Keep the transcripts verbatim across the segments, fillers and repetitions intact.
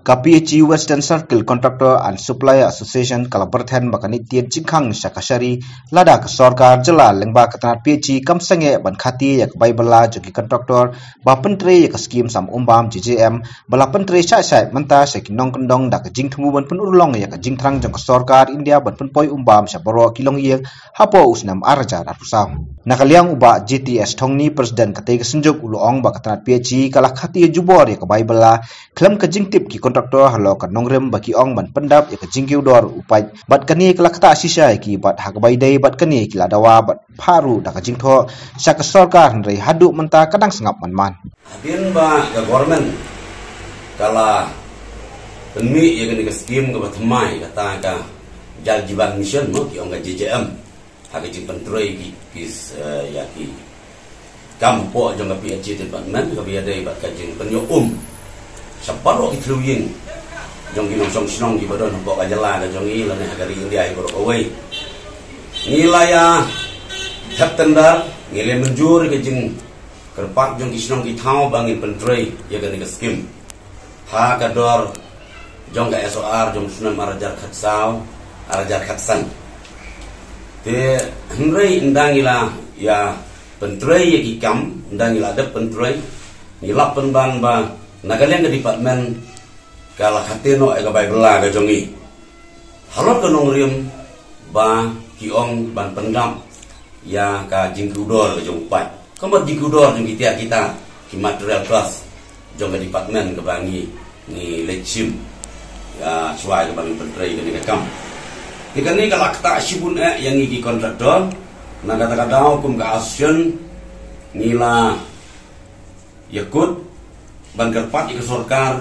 Ka PHE Western Circle Contractor and Supplier Association ka la pyrthen ba kan ïa tied jingkhang sha ka shari lada ka sorkar jylla lyngba ka tnat PHE kam sangeh ban khati ïa ka bai bylla jong ki contractor ba pyntrei ïa ka skim sam umbam JJM ba la pyntrei shai shai mynta sha ki nongkyndong da ka jingthmu ban pynurlong ïa ka jingthrang jong ka sorkar India ban pynpoi umbam sha baroh ki longïing hapoh u snem ar hajar arphew saw. Na ka liang u Bah J T S Thongni, President katei ka synjuk, u la ong ba ka tnat PHE ka la khati jubor ïa ka bai bylla khlem ka jingtip ki contractor halor ka nongrim ba ki ong ban pyndap ïa ka jingkiew dor u paip. Bad kane ka la ktah shisha ïa ki bad ha kaba ïadei bad kane ki la dawa bad phah ruh da ka jingthoh sha ka sorkar, hynrei haduh mynta ka dang sngap man man. Hadien ba ka government ka la pynmih ïa kane ka skim kaba thymmai kata ka Jal Jeevan Mission mo, ki ong ka JJM. Ha ka jingpyntrei ki, ki, eh, ïa ki kam hapoh jong ka PHE department kaba ïadei bad ka jingpynïoh um sha baroh ki thliew ïing jong ki nongshong shnong kiba don hapoh ka jylla ka jong ngi lane ha ka ri India hi baroh kawei. Ngi la ïa thep tender, ngi la mynjur ka jingkyrpad jong ki shnong ki thaw ba ngin pyntrei ïa kane ka skim ha ka dor jong ka SOR jong u snem ar hajar khatsaw, ar hajar khatsan. Te hynrei ynda ngi la ïa pyntrei ïa ki kam, ynda ngi la dep pyntrei, ngi la pynban ba na ka liang ka department ka la khati noh ïa ka bai bylla ka jong ngi halor ka nongrim ba ki ong ban pyndap ïa ka jingkiew dor ka jong u paip. Ka mut jingkiew dor jong ki tiar ki tar, ki material cost jong ka department kaba ngi, ngi leit shim ïa shuwa ïa kaba ngi pyntrei kane ka kam. Te kane ka la ktah shibun eh ïa ngi ki contractor. Na kata ka daw kum ka association ngi la ïa kut ban kyrpad ïa ka sorkar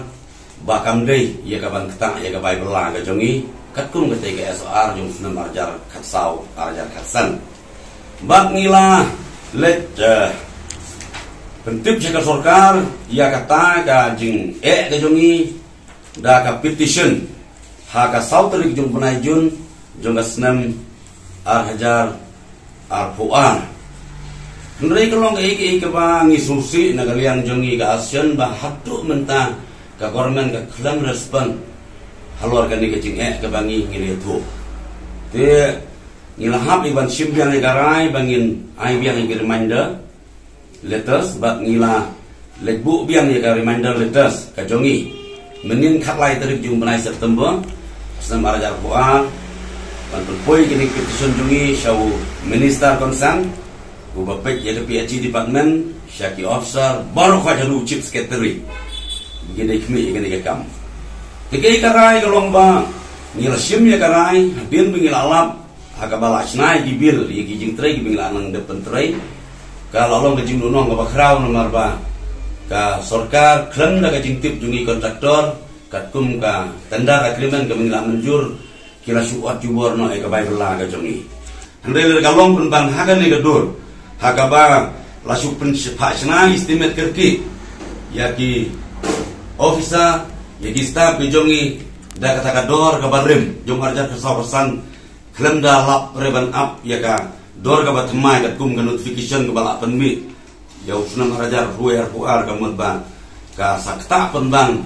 ba kam dei ïa ka ban ktah ïa ka bai bylla ka jong ngi katkum katei ka SOR jong u snem ar hajar khatsaw, ar hajar khatsan. Bad ngi la leit, eh, pyntip sha ka sorkar ïa kata ka jingeh ka jong ngi da ka petition ha ka saw tarik jong u bnai Jun jong ka snem ar hajar arphew ar. Hynrei ka long kaei kaei kaba ngi sngewsih na ka liang jong ngi ka association ba haduh mynta ka government ka khlem respond halor kane ka jingeh kaba ngi, ngi la ïathuh. Te ngi la hap ïa ban shim biang ïa ka rai ba ngin ai biang ïa ka reminder letters bad ngi la leit buh biang ïa ka reminder letters ka jong ngi mynnin khatlai tarik jong u bnai September snem ar hajar arphew ar ban pynpoi kane ka petition jong ngi sha u minister concern, uba peit ïa ka PHE department, sha ki officer baroh, khuid haduh u chief secretary. Ngi dei khmih ïa kane ka kam. Te kaei ka rai ka long ba ngi la shim ïa ka rai hadien ba ngi la lap ha kaba la shna ïa ki bill ïa ki jingtrei kiba ngi la nang dep pyntrei. Ka la long ka jingduhnong kaba khraw namar ba ka sorkar khlem da ka jingtip jong ngi contractor katkum ka tender agreement kaba ngi la mynjur ki la shu ot jubor noh ïa ka bai bylla ka jong ngi. Hynrei lada ka long pynban ha kane ka dur ha kaba la shu pynphah shna estimate kyrkieh ïa ki officer, ïa ki staff ki jong ngi da kata ka dor kaba rim jong u ar hajar khatsaw khatsan, khlem da lap re ban ap ïa ka dor kaba thymmai katkum ka notification kaba la pynmih ïa u snem ar hajar arphew ar, ka mut ba ka sa ktah pynban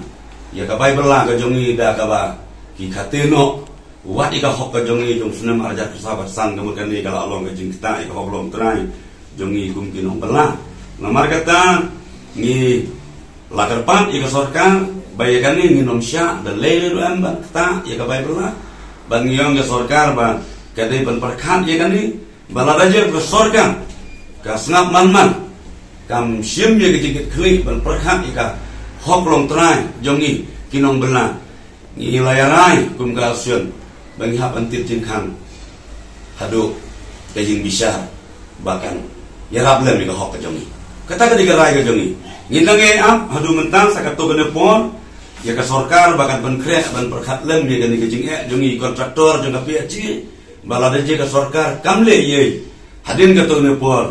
ïa ka bai bylla ka jong ngi da kaba ki khati noh wat ïa ka hok ka jong ngi jong u snem ar hajar khatsaw khatsan, ka mut kane ka la long ka jingktah ïa ka hok longtrai jong ngi kum ki nongbylla. Namar kata ngi la kyrpad ïa ka sorkar ba ïa kane ngin ym shah da lei lei ruh em ban ktah ïa ka bai bylla. Ba ngi ong ïa ka sorkar ba ka dei ban pyrkhat ïa kane, ba lada jong ka sorkar ka sngap man man, kam shim ïa ka jingkitkhlieh ban pyrkhat ïa ka hok longtrai jong ngi ki nongbylla, ngi la ïa rai kum ka association ba ngi hap ban tied jingkhang haduh ka ïing bishar ba kan ïarap lem ïa ka hok ka jong ngi. Kata ka dei ka rai ka jong ngi. Ngin nang ïa ap haduh mynta sa katto katne por ïa ka sorkar ba kan pynkhreh ban pyrkhat lem ïa kane ka jingeh jong ngi contractor jong ka PHE. Ba lada jong ka sorkar kam leh ei ei hadien katto katne por,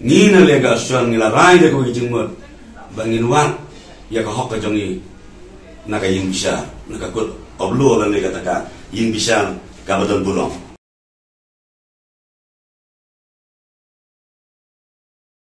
ngi na liang ka association ngi la rai da kawei ka jingmut ba ngin wad ïa ka hok ka jong ngi na ka ïing bishar, na ka court of law lane kata ka ïing bishar kaba don burom.